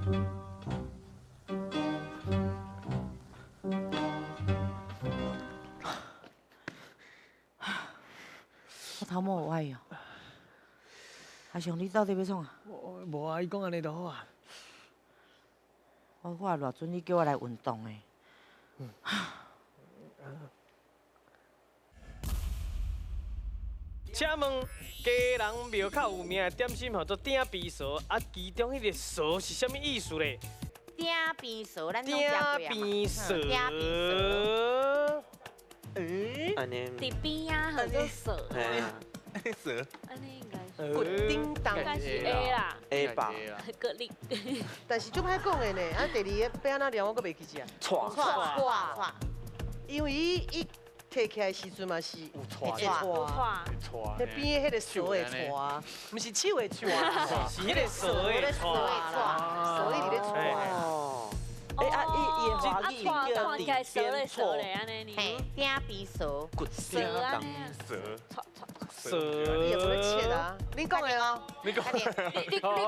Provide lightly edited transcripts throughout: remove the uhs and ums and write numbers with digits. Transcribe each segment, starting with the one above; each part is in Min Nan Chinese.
我頭毛有礙哦。阿雄，你到底欲創啥？無啊，伊講按呢就好啊。我看偌準你叫我來運動的。請問基隆廟較有名的點心號做鼎邊趖，啊，其中彼個趖是啥物意思咧？鼎邊趖，咱攏食過啊嘛。鼎邊趖。鼎邊趖。按呢。佇邊仔號做趖。趖。按呢應該是。骨叮當。應該是 A 啦。 A 吧。格力。但是足歹講的呢，啊，第二个欲按怎念我閣袂記得啊。錯。錯錯。因為伊伊提起來的時陣嘛是會錯，錯。彼邊的彼个趖會錯，毋是手會錯，是彼個趖會錯，趖一直咧錯。哦。欸啊，伊伊的華語叫鼎邊錯。嘿，鼎邊趖。骨叮當。趖。趖。伊也無咧切啊，恁講的哦。你講。你講的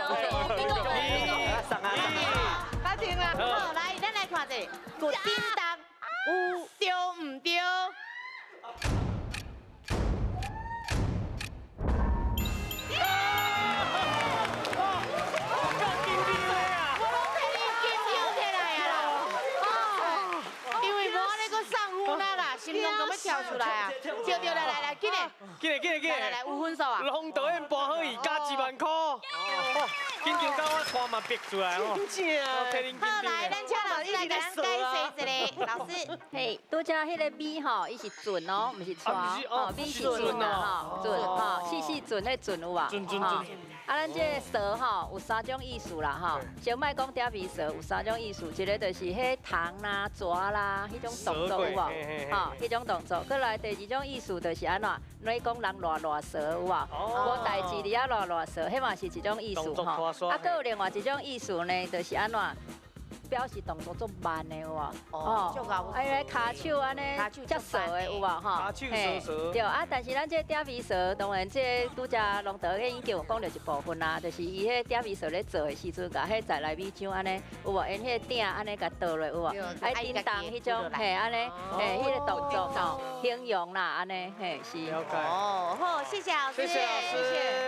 哦，你講的，你講的。送啊！家庭啊。好，來，咱來看者，骨叮當有對毋對？我攏替你緊張起來啊啦！因為無按呢閣送分啊啦，心臟就欲跳出來啊！對對，來來來，緊嘞！緊嘞緊嘞緊嘞！來來來，有分數啊！龍導演搬好戲，加1萬塊。緊張到我汗嘛逼出來哦！真正。好，來，咱請老師來共咱解釋一下。老師，嘿，拄才彼個米吼，伊是準哦，毋是錯，吼，米是準啦，吼，準吼，細細準彼準有無？準準準。啊，咱這个趖吼有三種意思啦，吼。先莫講鼎邊趖有三種意思，一個就是彼糖啦、蛇啦，彼種動作有無？吼，彼種動作。閣來第二種意思就是按怎？你講人賴賴趖有無？無代誌佇遐賴賴趖，彼嘛是一種意思吼。啊，閣有另外一種意思呢，就是按怎？表示動作足慢的有無？哦，啊，因為跤手按呢，遮趖的有無？吼，跤手趖趖。對啊，但是咱這个鼎邊趖，當然這个拄才龍導已經有講著一部分啦，就是伊彼鼎邊趖咧做的時陣，共彼在內米漿按呢，有無？𪜶彼个鼎按呢共倒落有無？啊，叮當彼種嘿，按呢，嘿，彼个動作吼，形容啦，按呢，嘿，是。哦，好，謝謝老師，謝謝老師。